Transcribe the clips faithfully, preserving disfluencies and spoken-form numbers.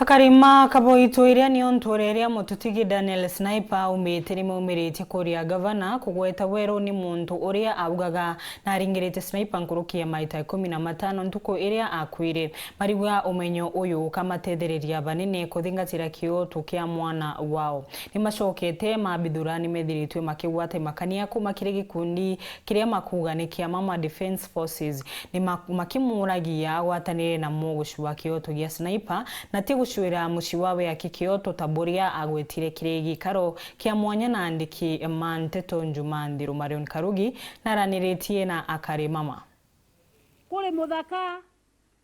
Akarima kaboito iria nio ntuura iria mututigi Daniel Sniper aumite ni maumiritie kuria gavana kugweta weru ni muntu uria augaga na aringirite Sniper nkuruki ya maita ikumi na matano ntuku iria akuire. Mariuga umenyo uyu ukamatethereria banene kuthingatira kioto kia mwana wao. Ni macokete mabithura ni methiritwe makigwata imakania kuma kiri gikundi kiria makuuga ni kia Mama Defence Forces. Ni ma-, makimuragia agwatanire namo gucua kioto gia Sniper, na ti gucuira mucii wawe aki kioto ta buria agwetire kiri gikaro kia mwanya na andiki ma nteto Njuma Nthiru. Marion Karugi naraniritie na Akarima. Kuri muthaka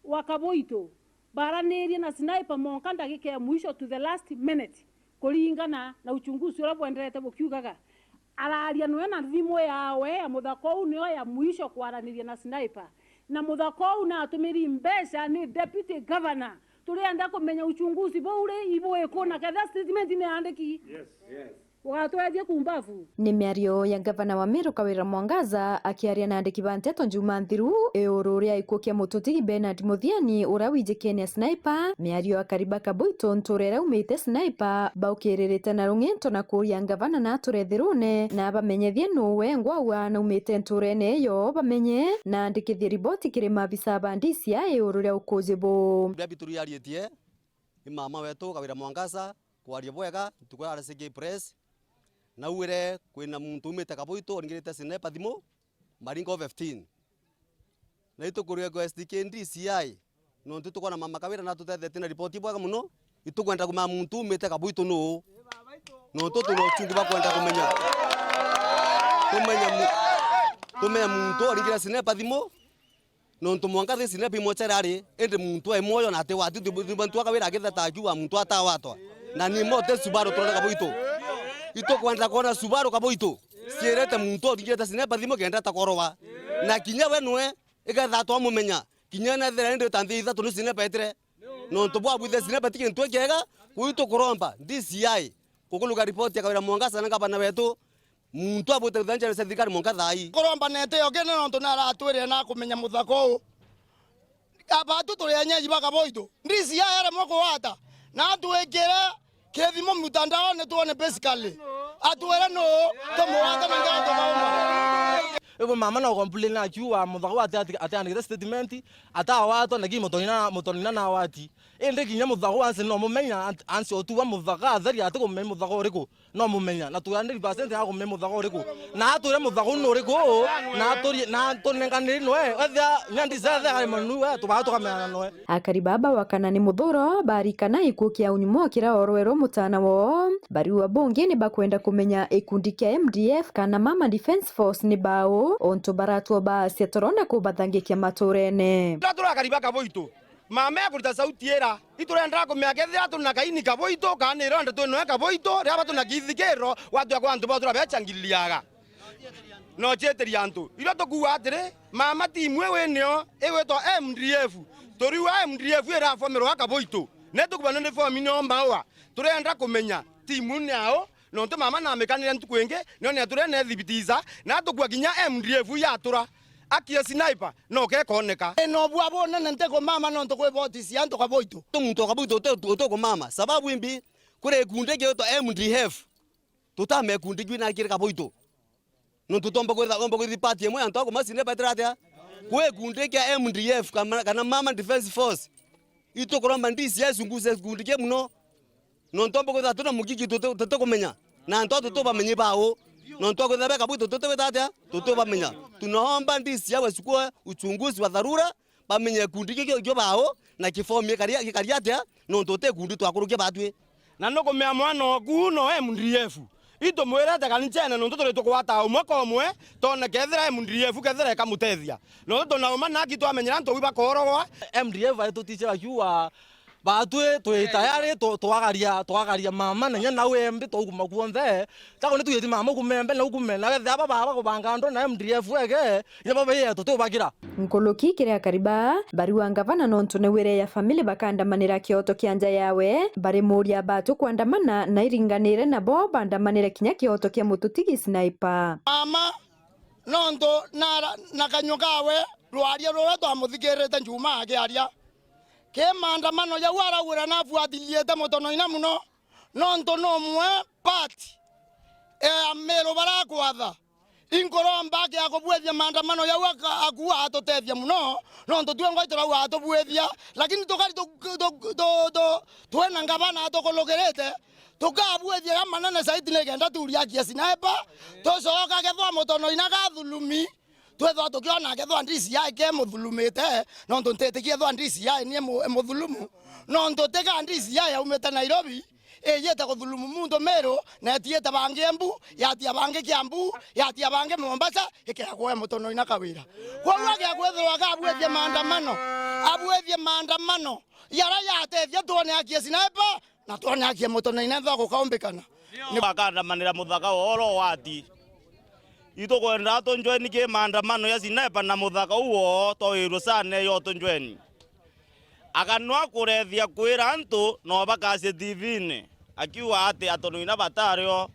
wa Kaboito, baranirie na Sniper monka ndagika ya mwisho, to the last minute, kuringana na uchunguzi uria bwenderete bukiugaga. Araria nwe na thimu yawe ya muthaka uu nio ya mwisho kwaraniria na Sniper. Na muthaka uu natumiri mbeca ni deputy governor. Turienda kumenya uchunguzi buu ri ibu iku na ketha statement ni andiki. Yes. Yes. Ugatwethia kumbavu. Ni miario ya ngavana wa Meru Kawira Mwangaza akiaria na andiki ba nteto Njuma Nthiru iguru ria gikuu kia mututigi Bernard Muthiani uria wijikene a Sniper. Miario ya Kariba Kaboito ntuura iria aumite Sniper baukiririte na rung'ento na kuuria ngavana na ature thirune na abamenyethie nuu wengwa ua naumite ntuurene iyo bamenye na andikithie riboti kiri maabisa ba D C I iguru ria ukuuji buu. Bia bituriarietie ni mama wetu Kawira Mwangaza kwaria bwega ntuku ya R C K Press. Naugire kwina muntu umite Kaboito uringirite Sniper thimu maringo fifteen. Na ituku request ki D C I, nontu tukwona mama Kawira natutethetie na ripoti bwega mono, itukwenda kumenya muntu umite Kaboito nuu. Nontu tuna uchungu bwa kwenda kumenya, tumenya mu-, tumenye muntu uringire Sniper thimu, nontu mwanka thi Sniper imwochere ari, indi muntu ai mwoyo na ati wati, thibantu akawira akitheta akiuga muntu atawatwa. Na ni mote Subaru turona Kaboito. Itukwenda kwona Subaru Kaboito ciirete muntu uringirite Sniper thimu kenda takorowa. Na kinya we nwe, iketha twamumenya, kinya nethira indi ta nthi ithatu ni Sniper etire. Nontu bwa bwithe Sniper ti kintu kiega, kuu tukuromba D C I kukuluga ripoti ya Kawira Mwangaza na ngavana wetu, muntu abwite kuthanjana cia thirikari mwanka thaa ii. Kuromba nete yo kene nontu naratwirire na kumenya muthaka uu. Abatu turi enyeji ba Kaboito. D C I aremwe kugwata. Na atwikire kithimo mitandaone twone basically. Atwire nuu, tumugwate na ngatho kauma. Ibo mama no complain akiuga muthaka ati, ati, atiandikite statement, atawatwa na ki mutonina, mutonina na wati. Indi kinya muthaka ansi no mumenya, ansi otuga muthaka atheri ati kumenya muthaka uriku. No mumenya, na twi hundred percent ya kumenya muthaka uriku. Na atwire muthaka uu ni uriku, na aturi-, na atunenganiri nwe, ethia nyandi cia ethia ari manu, we, tubaa tukamenyana nwe. Akari baba wa kana ni muthuro, barikana gikuu kia unyumo kira orwerwe mutana woo. Bariua bungi ni bakwenda kumenya ikundi kia M D F kana Mama Defence Force ni bau, ontu baratwo baacia toro na kubathangikia maturene. Turakari baka boitu. Mama ekuruta sauti ira, iturenda kumenya kethira tuna kaini Kaboito, kana ni ironda twi noe Kaboito, riria batuna kithikiro, gwatwia kwa antu bau turabecha ngiririaga. No cietiria antu. Irio tukuuga atiri, mama timu iu inio igwitwa M D F. Turiuga M D F irafomerwa Kaboito. Ni tukubana ni fomu ni ombaua. Turenda kumenya timu ni au, nontu mama namikanire ntuku ingi, nio ni aturene ethibitiza, na atukua kinya M D F yatura. Akie sniper, no kekoneka. Ina ubua bunene ntikumama nontu kwi voti cia antu Kaboito. Tu muntu wa Kaboito uti-, uti-, utikumama. Sababu imbi, kuri gikundi giitwa M D F. Tutame gikundi kiu na kiri Kaboito. Nontu tutomba kwitha, omba kwithi party imwe antu akuma sniper etira atia? Kwi gikundi kia M D F kana, kana Mama Defence Force. Itukuromba ndisi ya sunguze gikundi kia muno. Nontu omba kwitha tuna mugigi tuti-, tutikumenya. Na antu aa tutubamenyi bau. Nontu akwitha beka bwitu tutibita atia? Tutubamenya. Tunaomba ndisi ya wachukue uchunguzi wa dharura, bamenye gikundi kio kio bau, na kifomu gikari, gikari atia, nontu uti gikundi twakurukia batwi. Na nukumea mwana oku no M D F. Itumwirete kanichene nontu turi tukugwata umwe kwa umwe, tone kethira M D F kethira ikamutethia. Nontu tunauma naki twamenyera antu wi bakorogwa. M D F aitutiche bakiuga, batwi twi tayari tu-, twagaria, twagaria mama na inya nau embi twaukuma kuonthe. Tako ni tuyeti mama ukume embe na ukume, na wethira aba baba kubanga andu na M D F ege, inya baba ye tutubakira. Nkuruki kiri akari baa, bariuga ngavana nontu ni wire ya family bakandamanira kioto kia nja yawe, barimuria batu kwandamana na iringanire nabo bandamanire kinya kioto kia mututigi Sniper. Mama, nontu na, na kanyua kawe, rwaria ruria twamuthikirite Njuma akiaria, Ki maandamano jau araugire nafuatiliite Mutonoina muno, nontu numwe part ya Miru barakwatha. Inkuromba aki akubwithia maandamano jau aka-, aku atutethia muno, nontu twengwa iturauga atubwithia, lakini tukari tu-, tu-, tu-, tu-, twina ngavana atukulukirite, tukabwithia ja manene zaidi nikenda turia aki ya Sniper, tucoka kethwa Mutonoina kathulumi, twethwa tukiona kethwa D C I ke muthulumite, nontu ntitikia ethwa D C I ni mu-, muthulumu, nontu tika D C I aumite Nairobi, ijite kuthulumu muntu Miru, na etiite bangi Embu, yatia bangi Kiambu, yatia bangi Mombasa, ikea kwe Mutonoina Kawira. Kwou agia kwithirwa akabwithia maandamano, abwithie maandamano, jaria jatethia twone aki ya Sniper, na twone aki ya Mutonoina ethwa gukaumbikana. Ni bakandamanira muthaka woro wati. Itukwenda tunjweni ki maandamano ya Sniper na muthaka uo twawirwe sana yo tunjweni. Akanwa kurethia kwira antu no bakacie T V-ini, akiuga ati Mutonoina batario.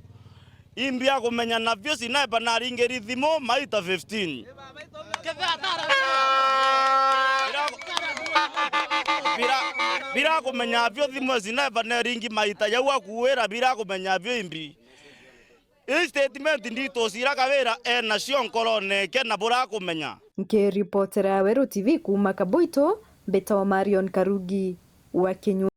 Imbi akumenya nabio Sniper naringiri thimu maita fifteen. Bira, bira, bira kumenya bio thimu Sniper neringi maita jau akuwira bira kumenya bio imbi. Ii statement ndito cira Kawira enacio nkorone eke na burakumenya. Nkiripotera Weru T V kuuma Kaboito, mbitagwa Marion Karugi wa Kinyua.